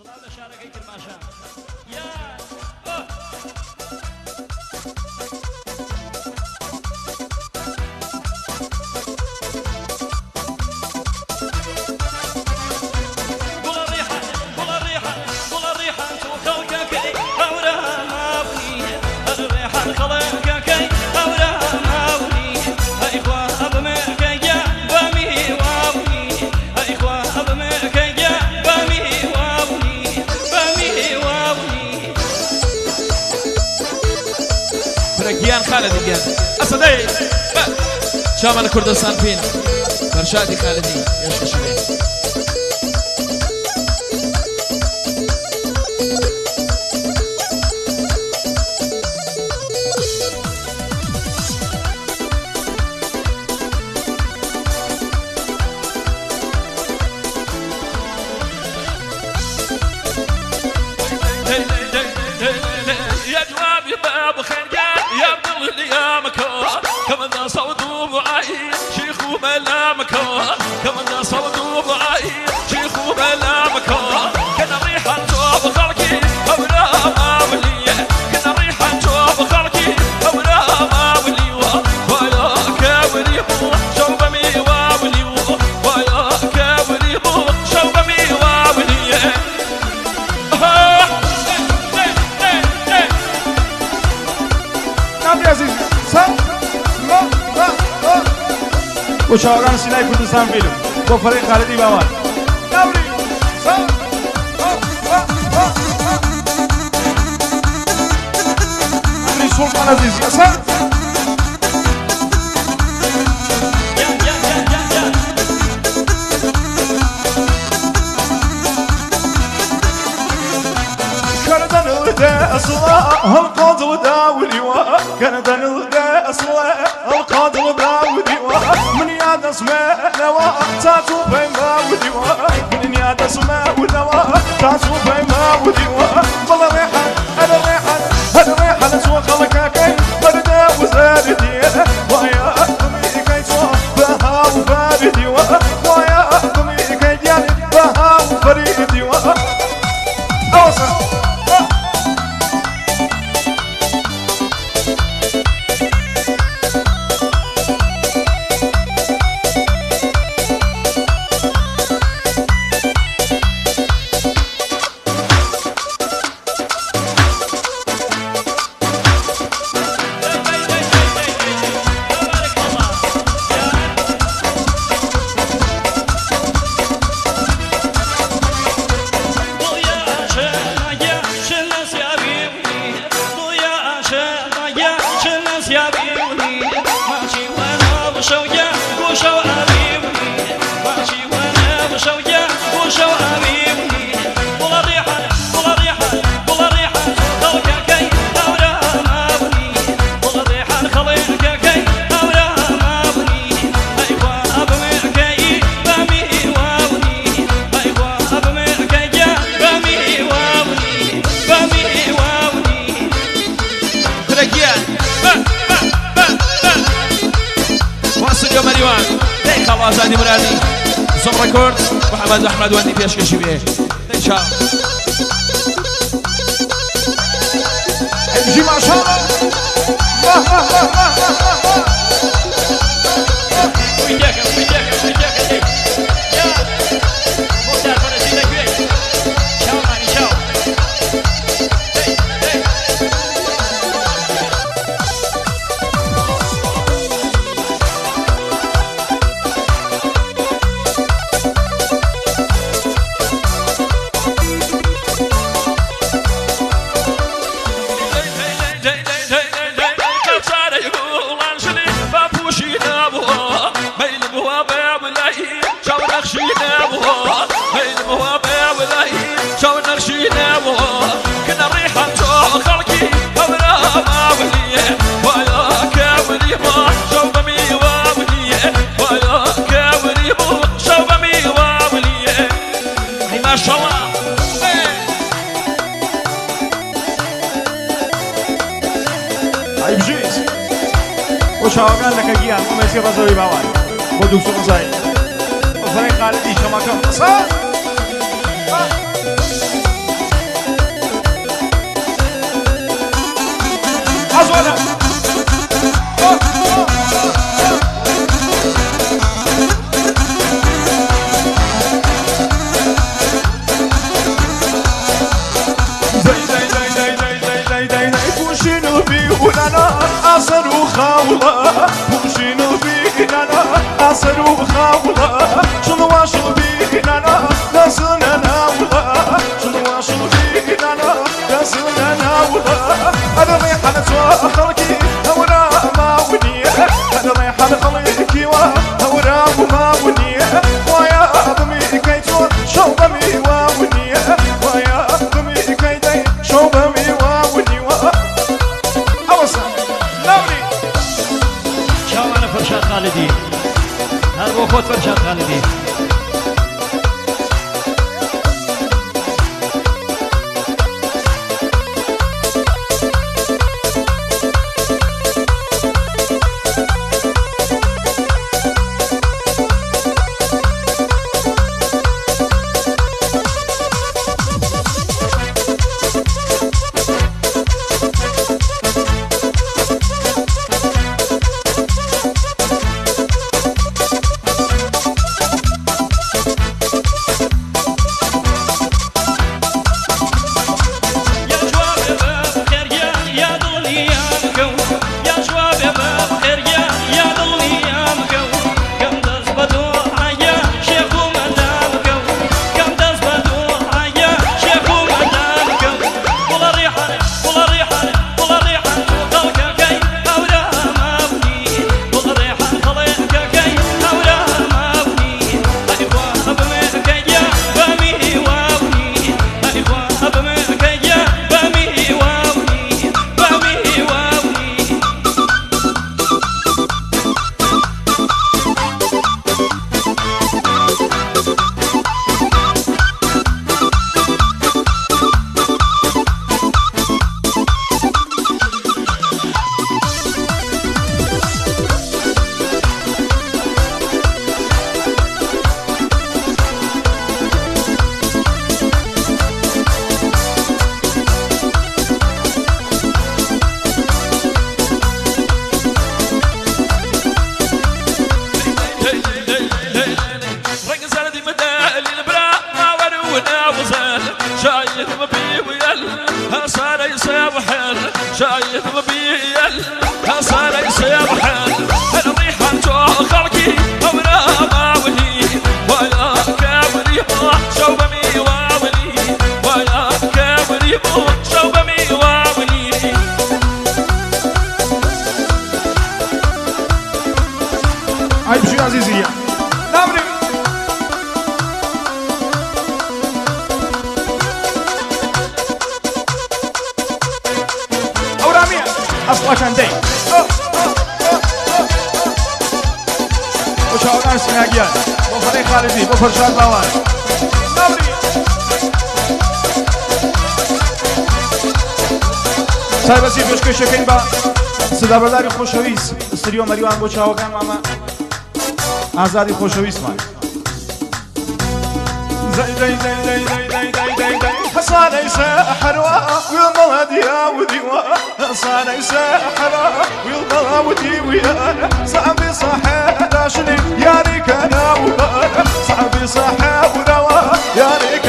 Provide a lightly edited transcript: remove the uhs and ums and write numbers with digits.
سڵاو لە شارەکەی کرماشان. یا ئۆه. گوڵە ڕیحان گوڵە ڕیحان گوڵە ڕیحان تۆ خەڵکەکەی هەوراماونی هەر ڕێحان خەڵکەکەی هەوراماونی هەی خوا بمێکە گیان بەمیواونی هەی خوا بمێکە گیان بەمیواونی بەمیواونی. برا گیان خالدی گیان ئەسەدەی بە چامان کوردستان فیلم فەرشادی خالدی یەشکەشی بێ. يا جواب يا باب خير يا ظل يا مكان كما صوت وعي شيخ وبلا مكان كما صوت وعي شيخ وبلا مكان كنا ريحة جواب خلقي أولا ما ولي كنا ريحة جواب خلقي أولا ما ولي ويا كاولي شوب مي واولي ويا كاولي شوب مي واولي. نەمری عەزیزی سە مە بە ئە بۆ چاوەکان سینای کوردستان فیلم بۆ فەرەی خالدی باوان نەمری سە مە بە ئە نەمری سوڵتان عەزیزی ئەسە. یا یا یا یا یا. كردن الدا القاضي داولي كردن الدا القاضي داولي من يا دسمة نوا تاتو بين باولي من يا دسمة ونوا تاتو بين باولي والله ريحة أنا ريحة أنا ريحة نسوى خلقك بردا وزاردي ويا أمي كي بها وفاردي ويا أمي كي يعني بها وفريدي أوصل. بارك الله. برا گیان بە بە بە بە واستودیۆ مەریوان دەی خاڵ ئازادی مرادی زۆم ڕێکۆرد محەممەد ئەحمەد وەندی پێشکەشی بێ دەی چاو. بژی ماشاءالله. ما شاء الله. ئەی بژیت بۆ چاوەکان لەکە گیان بۆ مێسی ڕەزەوی باوان بۆ دوکتور ڕزایی بۆ فەرەی خالدی شەمەکەم قسە. خاوڵە پوشین و بینانا ئاسەر و خاوڵە شڵواشڵ بینانا دەسنە ناوڵە شڵواشڵ بینانا دەسنە ناوڵە ئەرە ڕێحانە چۆ خەڵکی هەورا ماونیە ئەرە ڕێحانە خەڵکی وا هەورا ماونیە وایە بمی کەی چۆ شەو بەمی واونیە وایە بمی کەی دەی شەو بەمی واونیوە ئەوەسا ناونی چاوانە فەرشاد خالدی هەر بۆ خۆت فەرشاد خالدی. يا جواب بخير يا يا ضلي يا مكو يا جواب بخير يا يا ضلي يا مكو كم دز بدو عيا شيخ ومدامكو كم دز بدو عيا شيخ ومدامكو ولا ريحة ولا ريحة ولا ريحة خلقك كي أورا مابني ولا ريحة خلقك كي أورا مابني أيوة بمك يا بمي واوني أيوة بمك يا بمي واوني بمي واوني. رنگ زردی مدالي البرا ما ورونا وزال شايف مبي ويل هصار يسابحل شايف مبي يل هصار يسابحل الريحة جو خلقي أورا ما ولي ويا كابري شو بمي واولي ويا كابري شو بمي واولي. ئای بژی عزیزیە ناونی ئەورامیە ئەسڵەکان دەی بۆ چاوەکان سیناگیان بۆ فەرەی خالدی بۆ فەرشاد باوان ناونی تایبەتی پێشکەشەکەین بە سدابەرداری خۆشەویست سریۆ مەریوان بۆ چاوەکان مامە ئازادی خۆشەویستمان. زي زي زي زي زي زي زي زي زي حصاني سحروا ويضل يا وديوا حصاني سحرا ويضل ودي ويانا صعبي صح داشني يا ريك انا وبانا صعبي صح ودوا يا ريك.